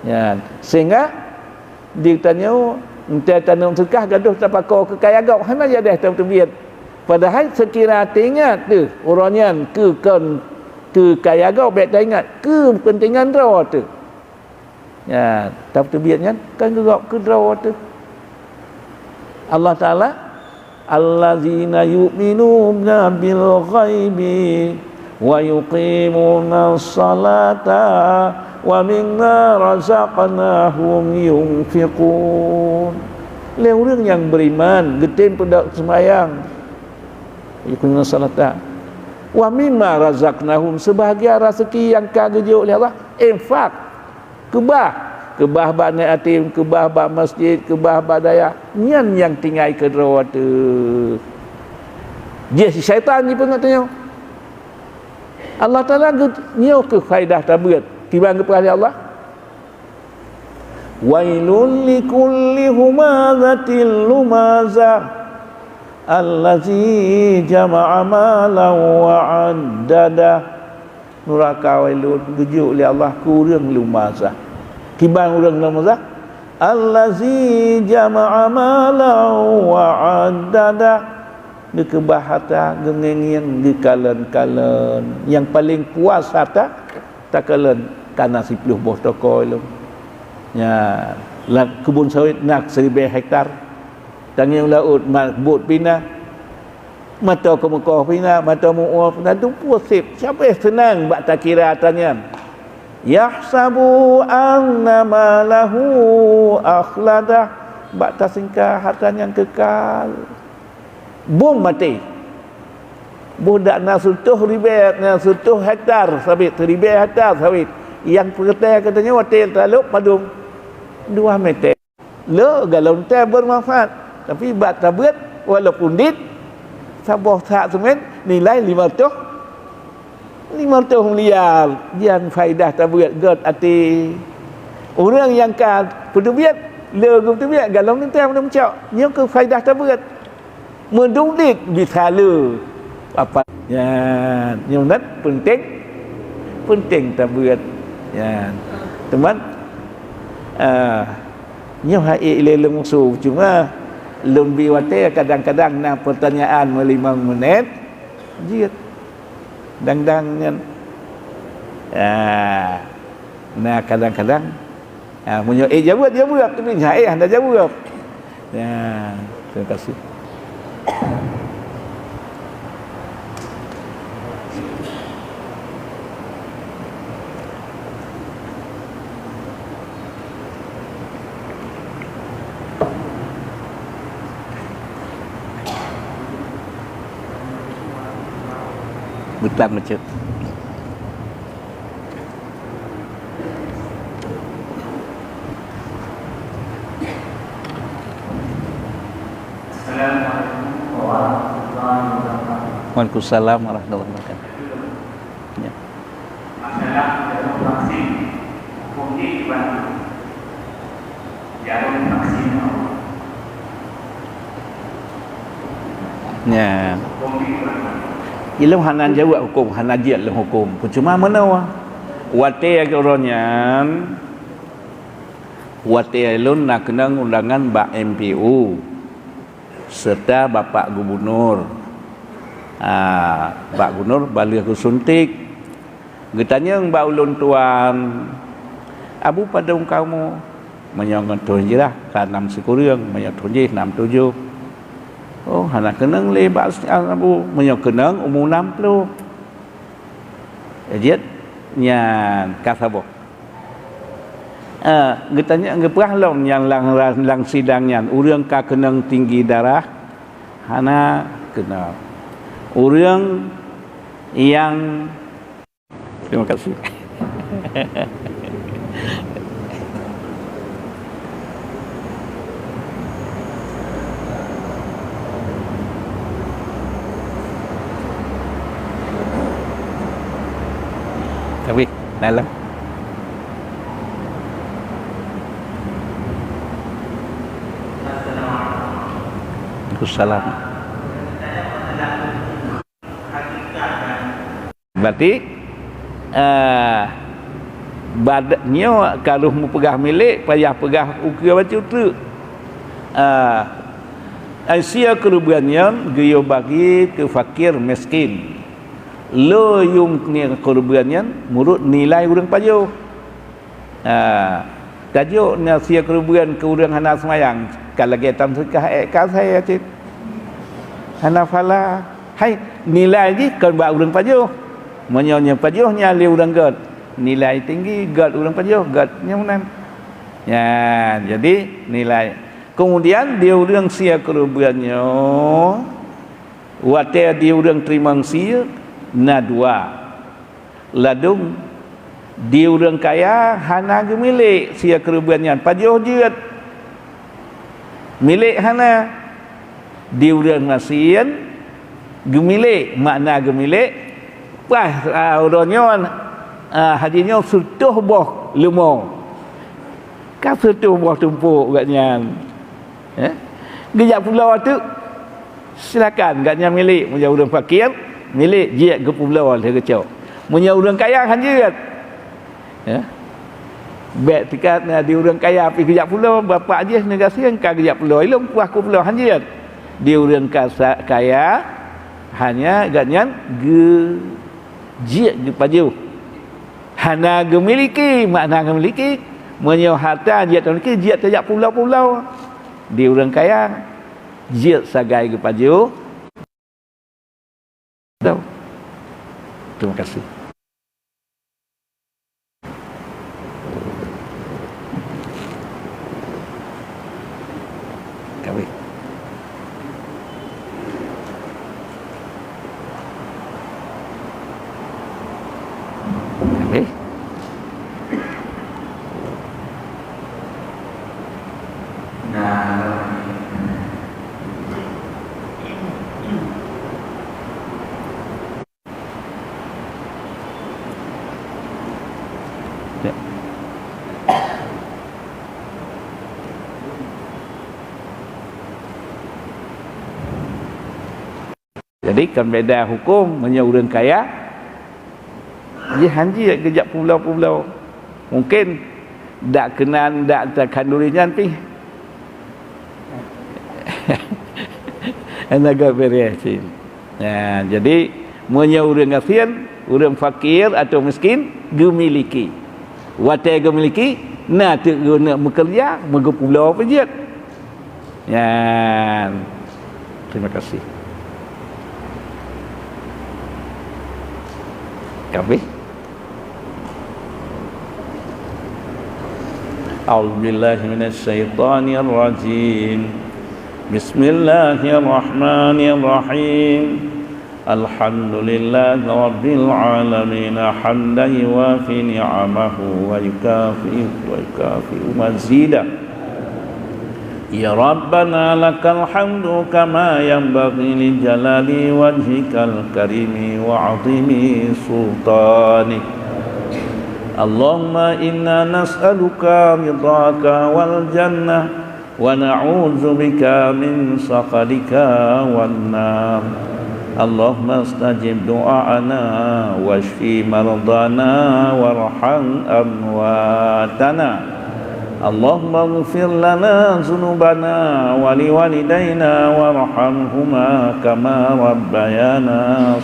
Nyan. Sehingga di tanyoe, entah tanyoe seudeukah gadôh tapakoe keu kaya gob, hana jadeh tapeuteubiet. Padahai seukira teuingat teuh uroe nyan keu kon keu kaya gob, bèk taingat keu keupeuntengan droe teuh. Nyan, tapeuteubiet nyan kan keu gob keudroe teuh. Allah Taala, "Allazina yu'minuna bil ghaibi wa yuqimunas salata wa mimma razaqnahum yunfiqun." Lé ureueng nyang beriman, geutem peudok seumayang, yuqimunas salata, wa mimma razaqnahum, seubahgian raseuki nyang ka geujok lé Allah, infak. Keubah, keubah bak aneuk yatim, keubah bak masjid, keubah bak dayah, nyan nyang tinggai keudroe teuh. Jih syaitan jipeungeut tanyoe. Allah Taala geu-, nyoe keuh faedah tabeuet, kiban geupeugah lé Allah, "Wailul likulli humazatil lumazah, allazi jama'a malan wa 'addadah." Nuraka Wailun geujok lé Allah keu ureueng lumazah. Kiban ureueng lumazah? "Allazi jama'a malan wa 'addadah." Geukeubah hareuta, geungieng-ngieng, geukalon-kalon. Nyang paleng puas hareuta, takalon kana siplôh boh toko lom. Nya, lam keubon sawét na siribèe hektar. Tangieng laôt ma-, bot pih na. Mata keumeukoh pih na, mata meu'ue pih na, tupeue sép. Sabe seunang bak takira atra nyan. Yahsabu anna malahu akhladah. Bak tasangka harta nyan kekal. Bom maté. Boh dak na seutoh ribèe, na seutoh hektar sawét, ribèe hektar sawét. Nyang peureuté geutanyoe watèe talop padum dua meter. Le galon teh bermanfaat, tapi bak tabeuet walaupun dit saboh sak semen nilai lima ratus, lima ratus miliar. Nyan faedah tabeuet, gèt até. Ureueng nyang ka peuteubiet, le geuteubiet galon teh meunyo meucok, nyoe keuh faedah tabeuet. Meudum dit bisa le. Apa? Nyan, nyoe nan penting, penting tabeuet. Nyan. Teuma, ah, nyoe hai ilée lôn su, cuma lôn bi watèe kadang-kadang na pertanyaan meulimong menit, jeuet. Dang-dang nyan. Ah, na kadang-kadang Ha, meunyoe ék jaweueb, jaweueb, tapi nyan ék hana jaweueb. Ya, terima kasih. Bukan macam Waalaikumsalam warahmatullahi wabarakatuh. Ya. Masalah jalur vaksin, hukum ni gimana? Jalur vaksin apa? Nyan. Ilôn hana jaweueb huköm, hana jeuet lôn huköm. Cuma meunoe, watée uroe nyan, watée lôn na keunong undangan bak M P U, serta Bapak Gubunur. Ah, Bapak Gubunur baleueh geusuntik. Geutanyong bak ulôn tuan, "Abu padum kamoe?" Meunyoe ngon thôn hijrah ka nam sikureueng, meunyoe thôn jih nam tujoh. Oh, hana keunong lé bak si Abu, meunyoe keunong umu nam ploh. Jeuet nyan ka saboh. Eh, geutanyong geupeugah lom nyang lam, lam sidang nyan, ureuëng ka keunong tinggi darah, hana keunong. Ureuëng nyang Terima kasih. Tapi, dalam. Waalaikumsalam. Berarti, ah, bad-, nyoe ka lheueh meupeugah milék, payah peugah ukeue bacut treuk. Ah, ai sie keureubeuen nyan geuyue bagi keu fakir miskin. Lheueh yum keureubeuen nyan meunurot nilai ureuëng pajoh. Ha, tajok na sie keureubeuen keu ureuëng hana seumayang, ka lagée tan seukah ék ka asai cit. Hana phala. Hai, nilai jih kon bak ureuëng pajoh. Meunyoe nyang pajoh nyan lé ureuëng gét, nilai tinggi, gét ureuëng pajoh, gét nyang meunan. Nyan, jadi nilai. Keumudian, di ureuëng sie keureubeuen nyoe, watée di ureuëng teurimong sie, na dua. Ladôm di ureuëng kaya hana geumilék sie keureubeuen nyan, pajoh jeuet. Milék hana. Di ureuëng gasien geumilék, makna geumilék, paih, a, uroe nyoe, a, haji nyoe seutoh boh leumo. Ka seutoh boh tumpôk gobnyan. Eh? Geujak pulo teuk. Silakan, gobnyan milék. Meunyoe ureuëng fakir, milék jeuet geupubloe lheueh geucok. Meunyoe ureuëng kaya, han jeuet. Ya. Bék teuka na di ureuëng kaya pih geujak pulo, bapak jih neugasien ka geujak pulo. Ilôn puah kupubloe, han jeuet. Di ureuëng kasa-, kaya, hanya gobnyan geu-, jeuet geupajoh. Hana geumiliki, makna geumiliki, meunyoe harta jeuet tamiliki, jeuet tajak publoe-publoe. Di ureuëng kaya, jeuet sagai geupajoh. Terima kasih. Jadi, kon beda huköm meunyoe ureuëng kaya, jih hanjeuet geujak peubloe-peubloe. Mungken dak keunan, dak takhanduri nyan pih. Hana geubeureh cit. Nah, jadi, meunyoe ureuëng gasien, ureuëng fakir atau miskin, geumiliki. Watée geumiliki, na teuk geuneuk meukeureuja, meugeupulo peujeuet. Nyan. Terima kasih. Kabeh. أعوذ بالله من الشيطان الرجيم. بسم الله الرحمن الرحيم. الحمد لله رب العالمين، حمدا يوافي نعمه ويكافئ، ويكافئ مزيده. يا ربنا لك الحمد كما ينبغي لجلال وجهك الكريم وعظيم سلطانك. اللهم إنا نسألك رضاك والجنة ونعوذ بك من سخطك والنار. اللهم استجب دعاءنا واشف مرضانا وارحم أمواتنا. اللهم اغفر لنا ذنوبنا ولوالدينا وارحمهما كما ربيانا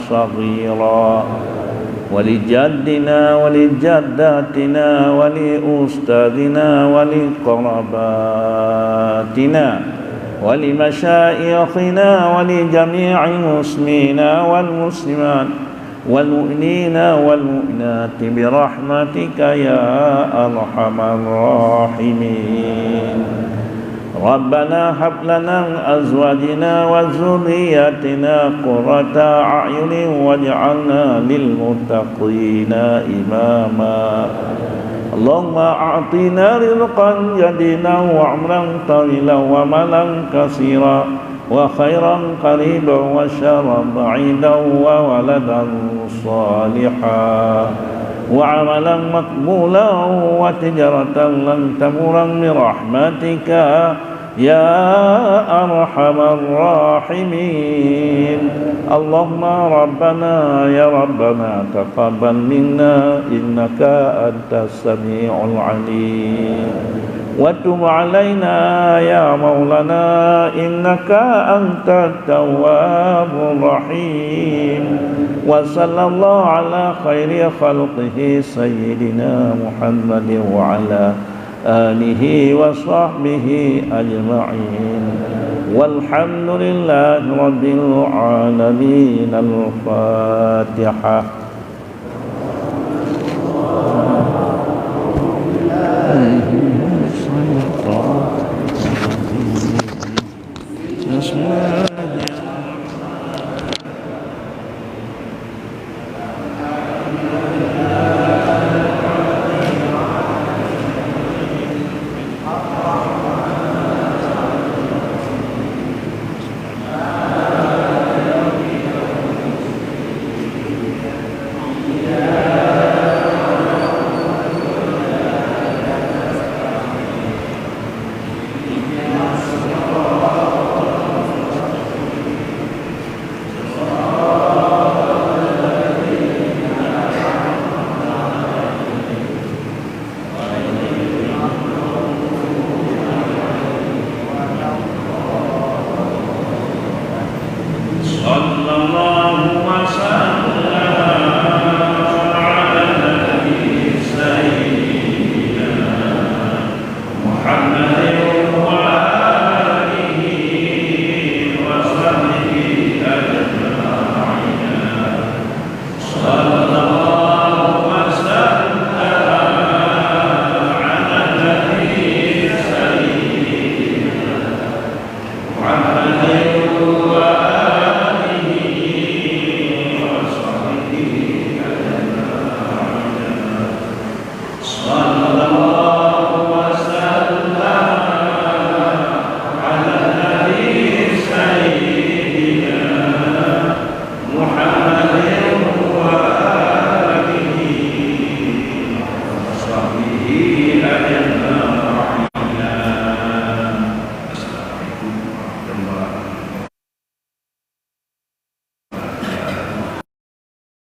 صغيرا. ولجدنا ولجداتنا ولأستاذنا ولقراباتنا ولمشايخنا ولجميع المسلمين والمسلمات والمؤمنين والمؤمنات برحمتك يا أرحم الراحمين. ربنا هب لنا من أزواجنا وذرياتنا قرة أعين واجعلنا للمتقين إماما. اللهم أعطنا رزقا جديدا وعمرا طويلا ومالا كثيرا وخيرا قريبا وشرا بعيدا وولدا صالحا وعملا مقبولا وتجارة لن تبور برحمتك يا أرحم الراحمين. اللهم ربنا يا ربنا تقبل منا إنك أنت السميع العليم وتب علينا يا مولانا إنك أنت التواب الرحيم. وصلى الله على خير خلقه سيدنا محمد وعلى آله وصحبه أجمعين. والحمد لله رب العالمين. الفاتحة.